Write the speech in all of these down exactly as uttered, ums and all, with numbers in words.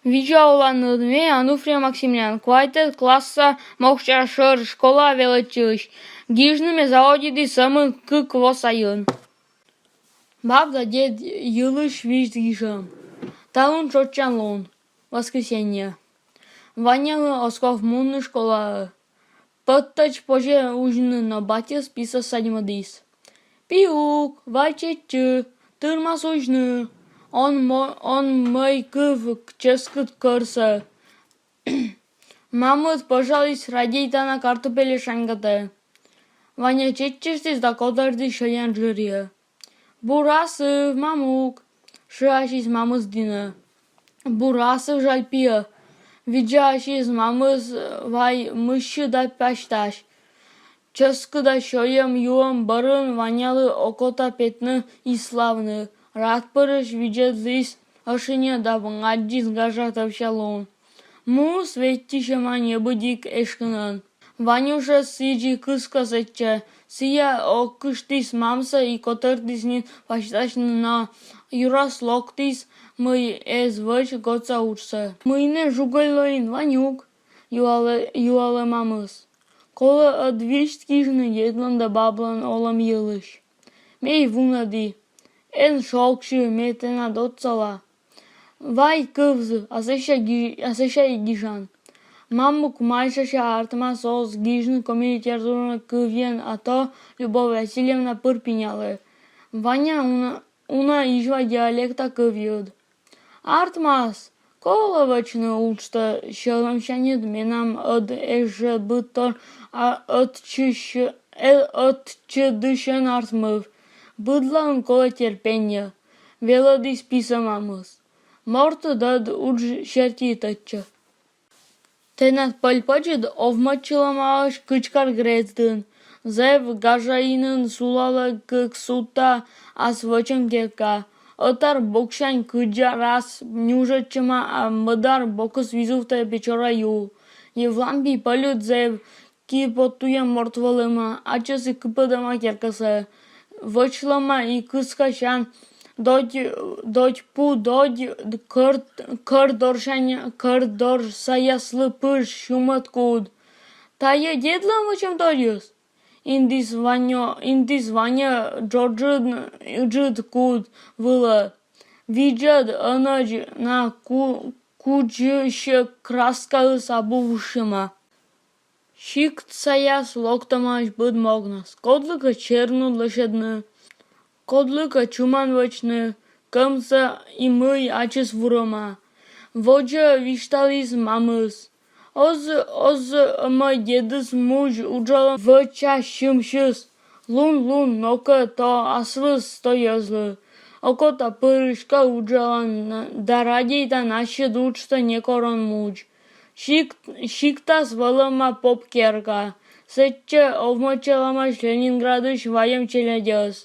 Видза оланныд, ме Ануфриев Максимилиан, квайтӧд класса Мокша шӧр школаӧ велӧдчысь. Гижны ме заводиті сӧмын кык во сайын. Баб да дед йылысь висьт гижӧм. Талун тшӧтшан лун. Воскресенье. Ванялы оз ков мунны школаӧ. Пӧттӧдз позьӧ узьны, но батьыс писӧ садьмӧдіс. Пиук, вай чеччы, тырмас узьны. Он мо-, он мӧй кыв чӧскыд кӧрсӧ. Мамыд пӧжаліс радейтана картупельӧс шаньгатӧ. Ваня чеччыштіс да котӧртіс сёян жырйӧ. Бур асыв, мамук! — шыасис мамыс дінӧ. Бур асыв, жаль пиӧ! — видзаасис мамыс. Вай мыссьы да пасьтась. Чӧскыда сёйӧм-юӧм бӧрын Ванялы окота петны и славны. Рад пырысь видзӧдліс ӧшиньӧ да аддзис гажа тӧвся лун. Муыс веттьӧма небыдик эшкынӧн. Ванюшӧс сідзи кыска сэтчӧ. Сійӧ окыштіс мамсӧ и котӧртіс нин пасьтасьны, но юрас локтіс, мый эз вӧч гортса уджсӧ. — Мый нӧ жугыль лоин, Ванюк? — юалӧ, юалӧ мамыс. — Колӧ ӧд висьт гижны дедлӧн да баблӧн олӧм йылысь. — Ме и вунӧді. — Эн шогсьы, ме тэнад отсала. — Вай кывзы, а сэсся ги-, а сэсся и гижан. Мамук майшася артмас оз гижны коми литературнӧй кывйӧн, а то Любовь Васильевна пыр пинялӧ. Ваня уна, уна изьва диалекта кывйыд. — Артмас, колӧ вӧчны уджтӧ сьӧлӧмсяньыд, менам ӧд эз жӧ быдтор, а ӧтчыдысь-, э, ӧтчыдысьӧн артмыв. Быдлаын колӧ терпенньӧ, — велӧдіс писӧ мамыс. — Мортыд ӧд удж серти тӧдчӧ. Тэнад пӧль-пӧдзыд овмӧдчылӧмаӧсь кыдзкар грездын. Зэв гажаинын сулалӧ кык судта ас вӧчӧм керка. Ӧтар боксянь кыдзарас нюжӧдчӧма, а мӧдар бокыс визувтӧ Печора ю. Евлампий пӧльыд зэв киподтуйӧм морт вӧлӧма, ачыс и кыпӧдӧма керкасӧ. Вӧчлӧма и кыскасян додь, додь пу, додь кӧр, кӧр дорсянь, кӧр дор саяслы пыр сюмӧд куд. — Тайӧ дедлӧн вӧчӧм додьыс? — индіс Ваньӧ, индіс Ваньӧ джоджыд, джыд куд вылӧ. — Видзӧд, ӧнӧдз на ку-, кудзысь краскаыс абу вышйӧма. Сикт саяс локтӧмаӧсь быд могнас. Кодлыкӧ чернуд лӧсьӧдны, кодлыкӧ чуман вӧчны, кӧмсӧ и мый ачыс вурӧма. Водзӧ висьталіс мамыс. Оз, оз мӧй дедыс мудз уджалӧм вӧчасьӧмысь. Лун, лун, нӧ кӧ то аслыс, то йӧзлы. Окота пырысь кӧ уджалан да радейтан, ассьыд уджтӧ некор он мудз. Сикт-, сиктас вӧлӧма поп керка. Сэтчӧ овмӧдчалӧмаӧсь Ленинградысь вайӧм челядьӧс.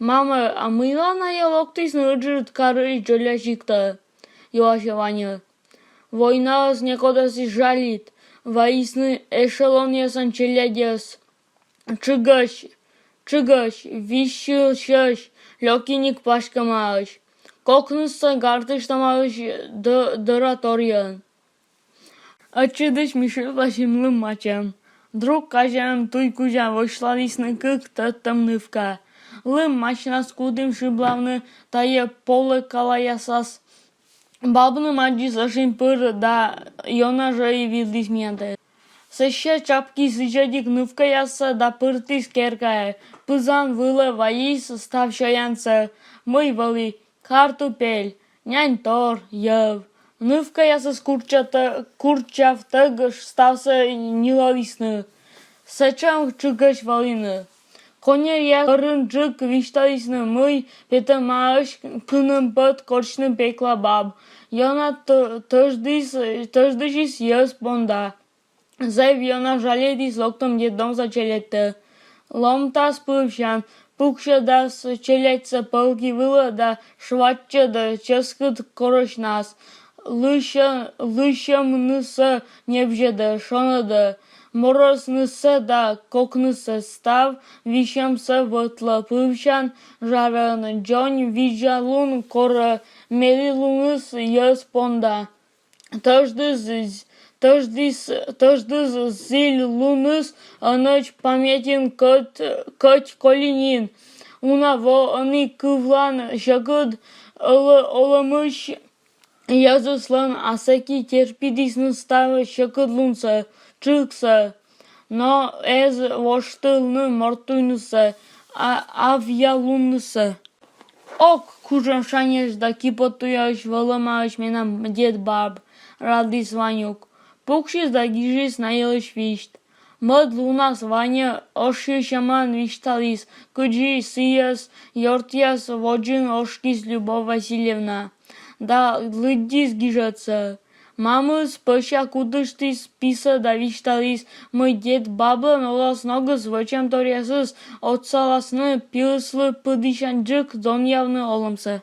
— Мамӧ, а мыйла найӧ локтісны ыджыд карысь дзоля сиктӧ? — юасьӧ Ваньӧ. — Войнаыс некодӧс эз жалит. Вайисны эшелонъясӧн челядьӧс. Тшыгӧсь, тшыгӧсь, висьысьӧсь, лёкиник паськӧмаӧсь. Кокнысӧ гартыштӧмаӧсь д-, дӧра торйӧн. Ӧтчыдысь ми шыбласим лым мачӧм. Друг казяӧн туй кузя вӧчлалісны кык тӧдтӧм нывка. Лым мачнас кутім шыблавны тайӧ полӧкалаясас. Бабным аддзис ӧшинь пыр да ёна жӧ и видліс миянтӧ. Сэсся чапкис ичӧтик нывкаяссӧ да пыртіс керкаӧ. Пызан вылӧ вайис став сёянсӧ, мый вӧлі: картупель, нянь тор, йӧв. Нывкаясыс курччавтӧ-, курччавтӧг ставсӧ ньылалісны. Сэтшӧм тшыгӧсь вӧліны. Коньӧръяс бӧрынджык висьталісны, мый петӧмаӧсь кынӧм пӧт корсьны Пекла баб. Ёна тӧ-, тӧждіс-, тӧждысис йӧз понда. Зэв ёна жалитіс локтӧм детдомса челядьтӧ. Ломтас пывсян, пуксьӧдас челядьсӧ пӧлки вылӧ да шваччӧдӧ чӧскыд корӧснас. Лысьӧ-, лысьӧмнысӧ небзьӧдӧ, шонӧдӧ. Морӧснысӧ да кокнысӧ став висьӧмсӧ вӧтлӧ пывсян жарӧн. Дзонь видзалун корӧ, мелілуныс йӧз понда. тӧждыс, тӧждыс, тӧждыс зіль луныс ӧнӧдз памятын кӧть, кӧть коли нин. Уна во ӧні кывлан сьӧкыд олӧ-, олӧмысь йӧзыслӧн, а сэки терпитісны ставӧ сьӧкыдлунсӧ, тшыксӧ, но эз воштылны морт туйнысӧ, а, авъялуннысӧ. Ок, кужӧмшаньӧсь да киподтуяӧсь вӧлӧмаӧсь менам дед баб, — радіс Ванюк. Пуксис да гижис на йылысь висьт. Мӧд лунас Ваня ӧшйысьӧмӧн висьталіс, кыдзи сійӧс ёртъяс водзын ошкис Любовь Васильевна да лыддис гижӧдсӧ. Мамыс пӧся кутыштіс писӧ да висьталіс, мый дед баблӧн оласногыс вӧчӧмторъясыс отсаласны пиыслы пыдісяньджык донъявны олӧмсӧ.